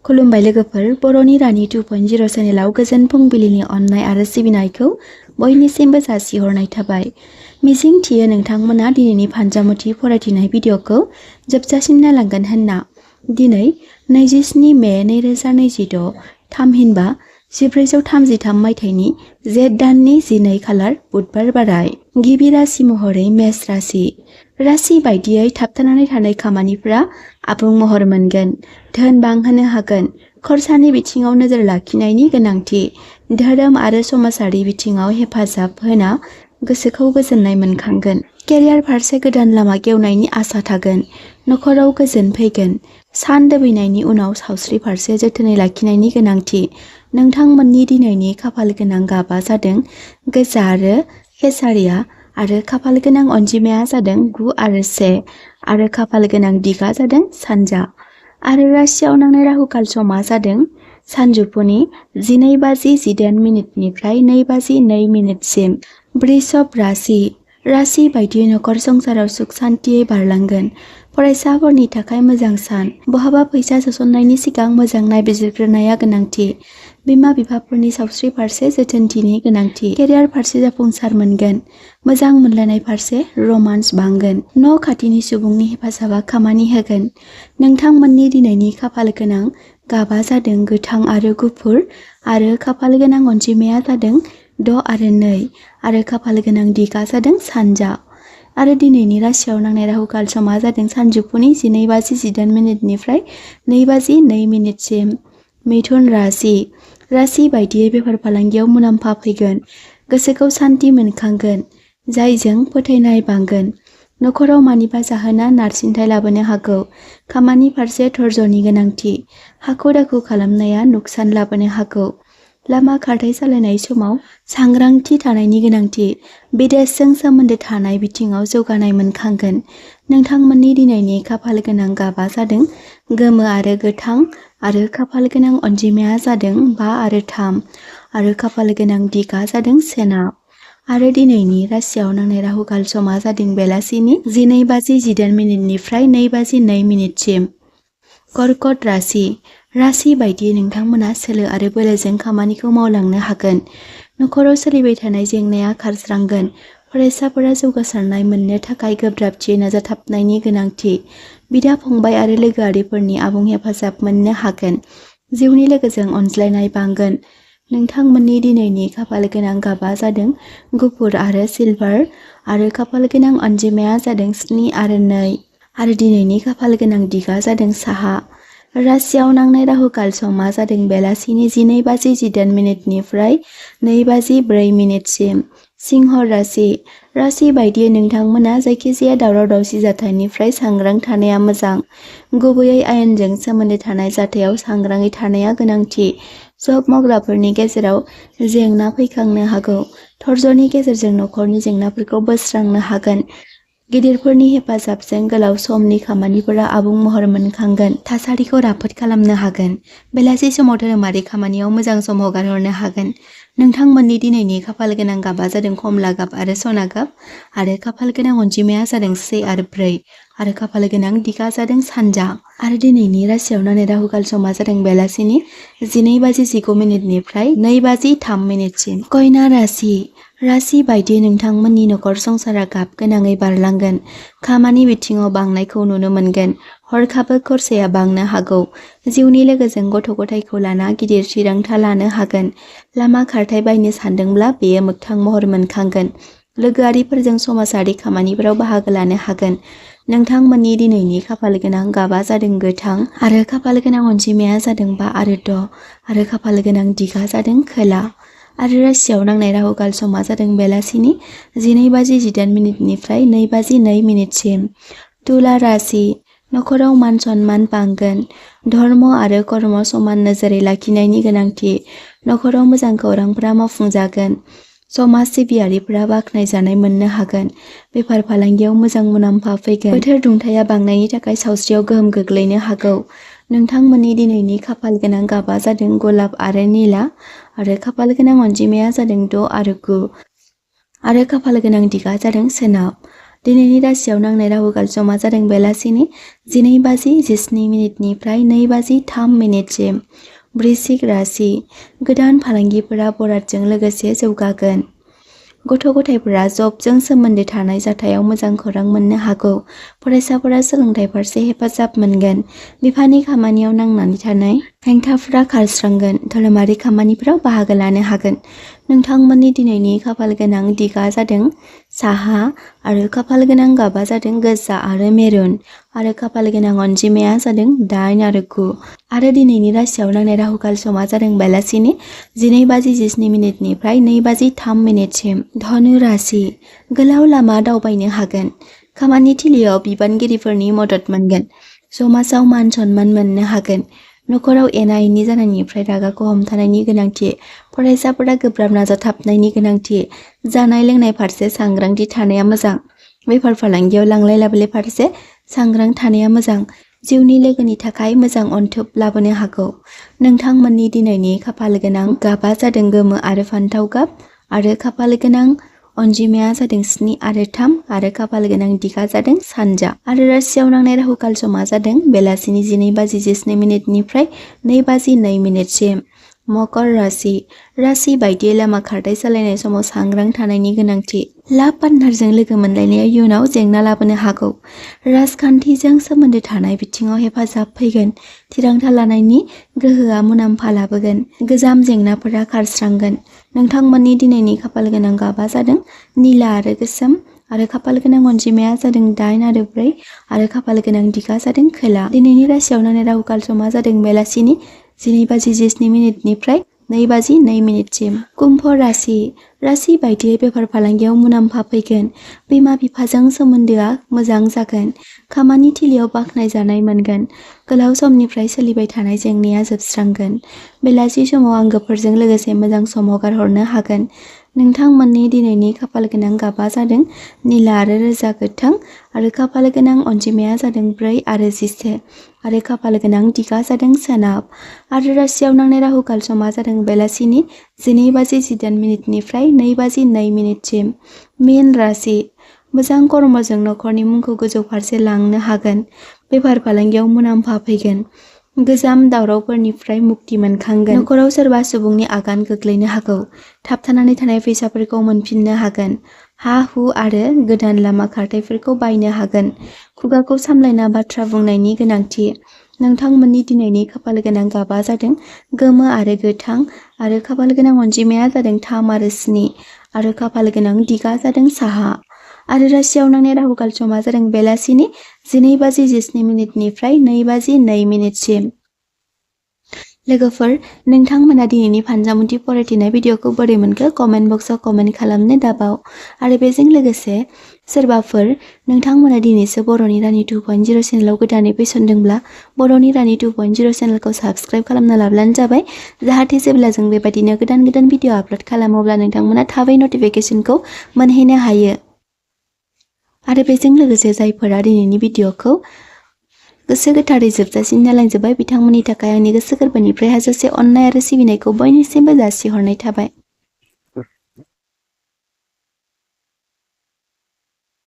खुलुमबाय लोगोफोर, बर'नि रानि 2.0 चेनेलाव गोजोन फुंबिलिनि अननाय आरो सिबिनायखौ बयनिसिमबो जासिहरनाय थाबाय। मिजिं थियो नोंथांमोना दिनैनि फानजामुथि फरायथिनाय भिडिअखौ जोबजासिम नायलांगोन होनना। दिनै 27 मे 2026 थामहिनबा 1433 मायथाइनि जेठ दाननि 12 खालार बुधबार बाराय। गिबि राशि महरै मेष राशि। राशि बायदियै थाबथानानै थानाय खामानिफोरा आबुं महर मोनगोन। धोन बांहोनो हागोन। खरसानि बिथिङाव नोजोर लाखिनायनि गोनांथि। धोरोम आरो समाजारि बिथिङाव हेफाजाब होना गोसोखौ गोजोननाय मोनखांगोन। केरियार फारसे गोदान लामा गेवनायनि आसा थागोन। नखराव गोजोन फैगोन। सान दोबैनायनि उनाव सावस्रि फारसे जोथोनै लाखिनायनि गोनांथि। नोंथांमोननि दिनैनि खाफाल गोनां गाबा जादों गोजा आरो केसारिया आरो खाफाल गोनां अनजिमाया जादों 9 आरो 1 आरो खाफाल गोनां दिगा जादों सानजा। आरो राशियाव नांनाय राहु काल समा जादों सानजौफुनि 12:18 2:02 वृषभ राशि। राशि बायदियै नखर संसाराव सुख सान्थियै बारलांगोन। फरायसाफोरनि थाखाय मोजां सान। बहाबा फैसा सोसननायनि सिगां मोजां नायबिजिरग्रोनाया गोनांथि। बिमा बिफाफोरनि सावस्रि फारसे जोथोनथिनि गोनांथि। केरियार फारसे जाफुंसार मोनगोन। मोजां मोनलायनाय फारसे रमान्स बांगोन। न' खाथिनि सुबुंनि हेफाजाबा खामानि होगोन। नोंथांमोननि दिनैनि खाफाल गोनां गाबा जादों गोथां आरो गुफुर आरो खाफाल गोनां अनजिमाया जादों 6 आरो 2 आरो खाफाल गोनां दिगा जादों सानजा। आरो दिनैनि राशियाव नांनाय राहु काल समा जादों सानजौफुनि 12:18 2:02 मिथुन राशि। राशि बायदियै बेफार फालांगियाव मुलाम्फा फैगोन। गोसोखौ सान्थि मोनखांगोन। जायजों फोथायनाय बांगोन। नखराव मानिबा जाहोना नारसिनथाय लाबोनो हागौ। खामानि फारसे धैर्यनि गोनांथि। हाखु दाखु खालामनाया नुकसान लाबोनो हागौ। लामा खारथाय सालायनाय समाव सांग्रांथि थानायनि गोनांथि। बिदेशजों सोमोन्दो थानाय बिथिङाव जौगानाय मोनखांगोन। नोंथांमोननि दिनैनि खाफाल गोनां गाबा जादों गोमो आरो गोथां आरो खाफाल गोनां अनजिमाया जादों 5 आरो 3 आरो खाफाल गोनां दिगा जादों सेनाब। आरो दिनैनि राशियाव नांनाय राहु काल समा जादों बेलासिनि 12:18 2:02 कर्कट राशि। राशि बायदियै नोंथांमोना सोलो आरो बोलोजों खामानिखौ मावलांनो हागोन। नखराव सोलिबाय थानाय जेंनाया खारस्रांगोन। फरायसाफोरा जौगासारनाय मोननो थाखाय गोब्राबथियै नाजाथाबनायनि गोनांथि। बिदा फंबाय आरो लोगोआरिफोरनि आबुं हेफाजाब मोननो हागोन। जिउनि लोगोजों अनज्लायनाय बांगोन। नोंथांमोननि दिनैनि खाफाल गोनां गाबा जादों गुफुर आरो सिलभार आरो खाफाल गोनां अनजिमाया जादों 7 आरो 2 आरो दिनैनि खाफाल गोनां दिगा जादों साहा। राशियाव नांनाय राहु काल समा जादों बेलासिनि 12:18 2:04 सिंह राशि। राशि बायदियै नोंथांमोना जायखिजाया दावराव दावसि जाथायनिफ्राय सांग्रां थानाया मोजां। गुबैयै आयेनजों सोमोन्दो थानाय जाथायाव सांग्राङै थानाया गोनांथि। जब मावग्राफोरनि गेजेराव जेंना फैखांनो हागौ। धैर्यनि गेजेरजों नखरनि जेंनाफोरखौ बोस्रांनो हागोन। गिदिरफोरनि हेफाजाबजों गोलाव समनि खामानिफोरा आबुं महर मोनखांगोन। थासारिखौ राफोद खालामनो हागोन। बेलासि समाव धोरोमारि खामानियाव मोजां सम हगारहरनो हागोन। नोंथांमोननि दिनैनि खाफाल गोनां गाबा जादों कमला गाब आरो सना गाब आरो खाफाल गोनां अनजिमाया जादों 1 आरो 4 आरो खाफाल गोनां दिगा जादों सानजा। आरो दिनैनि राशियाव नांनाय राहु काल समा जादों बेलासिनि 12:19 2:03 कन्या राशि। राशि बायदियै नोंथांमोननि नखर संसारा गाब गोनाङै बारलांगोन। खामानि बिथिङाव बांनायखौ नुनो मोनगोन। हरखाबै खरसाया बांनो हागौ। जिउनि लोगोजों गथ' गथायखौ लाना गिदिर थिरांथा लानो हागोन। लामा खारथाय बायनो सानदोंब्ला बेयो मोगथां महर मोनखांगोन। लोगोआरिफोरजों समाजारि खामानिफोराव बाहागो लानो हागोन। नोंथांमोननि दिनैनि खाफाल गोनां गाबा जादों गोथां आरो खाफाल गोनां अनजिमाया जादों 5 आरो 6 आरो खाफाल गोनां दिगा जादों खोला। आरो राशियाव नांनाय राहु काल समा जादों बेलासिनि 12:18 2:02 तुला राशि। नखराव मान सन्मान बांगोन। धर्म आरो कर्म समान नोजोरै लाखिनायनि गोनांथि। नखराव मोजां खौरांफोरा मावफुंजागोन। समाज सिबियारिफोरा बाख्नायजानाय मोननो हागोन। बेफार फालांगियाव मोजां मुलाम्फा फैगोन। बोथोर दुंथाया बांनायनि थाखाय सावस्रियाव गोहोम गोग्लैनो हागौ। नोंथांमोननि दिनैनि खाफाल गोनां गाबा जादों गलाब आरो निला आरो खाफाल गोनां अनजिमाया जादों 6 आरो 9 आरो खाफाल गोनां दिगा जादों सोनाब। दिनैनि राशियाव नांनाय राहुकाल समा जादों बेलासिनि 12:17 2:03 वृश्चिक राशि गोदान फालांगिफोरा बरादजों लोगोसे जौगागोन। गथ' गथायफोरा जबजों सोमोन्दो थानाय जाथायाव मोजां खौरां मोननो हागौ। फरायसाफोरा सोलोंथाइ फारसे हेफाजाब मोनगोन। बिफानि खामानियाव नांनानै थानाय हेंथाफोरा खारस्रांगोन। धोरोमारि खामानिफोराव बाहागो लानो हागोन। नोंथांमोननि दिनैनि खाफाल गोनां दिगा जादों साहा आरो खाफाल गोनां गाबा जादों गोजा आरो मेरुन आरो खाफाल गोनां अनजिमाया जादों 8 आरो 9 आरो दिनैनि राशियाव नांनाय राहुकाल समा जादों बेलासिनि 12:17 2:03 धनु राशि गोलाव लामा दावबायनो हागोन। खामानि थिलियाव बिबानगिरिफोरनि मदद मोनगोन। समाजाव मान सन्मान मोननो हागोन। नखराव एना एनि जानायनिफ्राय रागाखौ हमथानायनि गोनांथि। फरायसाफोरा गोब्राब नाजाथाबनायनि गोनांथि। जानाय लोंनाय फारसे सांग्रांथि थानाया मोजां। बेफार फालांगियाव लांलाय लाबोलाय फारसे सांग्रां थानाया मोजां। जिउनि लोगोनि थाखाय मोजां अनथोब लाबोनो हागौ। नोंथांमोननि दिनैनि खाफाल गोनां गाबा जादों गोमो आरो फान्थाव गाब आरो खाफाल गोनां अनजिमाया जादों 7 आरो 3 आरो खाफाल गोनां दिगा जादों सानजा आरो राशियाव नांनाय राहुकाल समा जादों बेलासिनि 12:17 2:02 मकर राशि बायदियै लामा खारथाय सालायनाय समाव सांग्रां थानायनि गोनांथि। लाभ पार्टनारजों लोगो मोनलायनाया इयुनाव जेंना लाबोनो हागौ। राजखान्थिजों सोमोन्दो थानाय बिथिङाव हेफाजाब फैगोन। थिरांथा लानायनि गोहोआ मुलाम्फा लाबोगोन। गोजाम जेंनाफोरा खारस्रांगोन। नोंथांमोननि दिनैनि खाफाल गोनां गाबा जादों निला आरो गोसोम आरो खाफाल गोनां अनजिमाया जादों 8 आरो 4 आरो खाफाल गोनां दिगा जादों खोला। दिनैनि राशियाव नांनाय राहुकाल समा जादों बेलासिनि 12:17 2:02 कुम्भ राशि बायदियै बेफार फालांगियाव मुलाम्फा फैगोन। बिमा बिफाजों सोमोन्दोआ मोजां जागोन। खामानि थिलियाव बाख्नायजानाय मोनगोन। गोलाव समनिफ्राय सोलिबाय थानाय जेंनाया जोबस्रांगोन। बेलासि समाव आंगोफोरजों लोगोसे मोजां सम हगारहरनो हागोन। नोंथांमोननि दिनैनि खाफाल गोनां गाबा जादों निला आरो रोजा गोथां आरो खाफाल गोनां अनजिमाया जादों 4 आरो 11 आरो खाफाल गोनां दिगा जादों सोनाब आरो राशियाव नांनाय राहुकाल समा जादों बेलासिनि 12:18 2:02 मीन राशि मोजां कर्मजों नखरनि मुंखौ गोजौ फारसे लांनो हागोन। बेफार फालांगियाव मुलाम्फा फैगोन। गोजाम दावरावफोरनिफ्राय मुक्ति मोनखांगोन। नखराव सोरबा सुबुंनि आगान गोग्लैनो हागौ। थाबथानानै थानाय फैसाफोरखौ मोनफिननो हागोन। हा हु आरो गोदान लामा खारथायफोरखौ बायनो हागोन। खुगाखौ सामलायना बाथ्रा बुंनायनि गोनांथि। नोंथांमोननि दिनैनि खाफाल गोनां गाबा जादों गोमो आरो गोथां आरो खाफाल गोनां अनजिमाया जादों 3 आरो 7 आरो खाफाल गोनां दिगा जादों साहा आरो राशियाव नांनाय राहुकाल समा जादों बेलासिनि 12:17 2:02 लोगोफोर नोंथांमोना दिनैनि फानजामुथि फरायथिनाय भिडिअखौ बोरै मोनखो कमेन्ट बक्सआव कमेन्ट खालामनो दाबाव आरो बेजों लोगोसे सोरबाफोर नोंथांमोना दिनैसो बर'नि रानि 2.0 चेनेलाव गोदानै फैसनदोंब्ला बर'नि रानि 2.0 चेनेलखौ साबस्क्राइब खालामना लाब्लानो जाबाय जाहाथे जेब्ला जों बेबायदिनो गोदान गोदान भिडिअ आपल'ड खालामो अब्ला नोंथांमोना थाबै नटिफिकेसनखौ मोनहैनो हायो। आरो बेजों लोगोसे जायफोरा दिनैनि भिडिअखौ गोसो गोथारै जोबजासिम नायलांजोबबाय बिथांमोननि थाखाय आंनि गोसो गोरबोनिफ्राय हाजासे अननाय आरो सिबिनायखौ बयनिसिमबो जासिहरनाय थाबाय।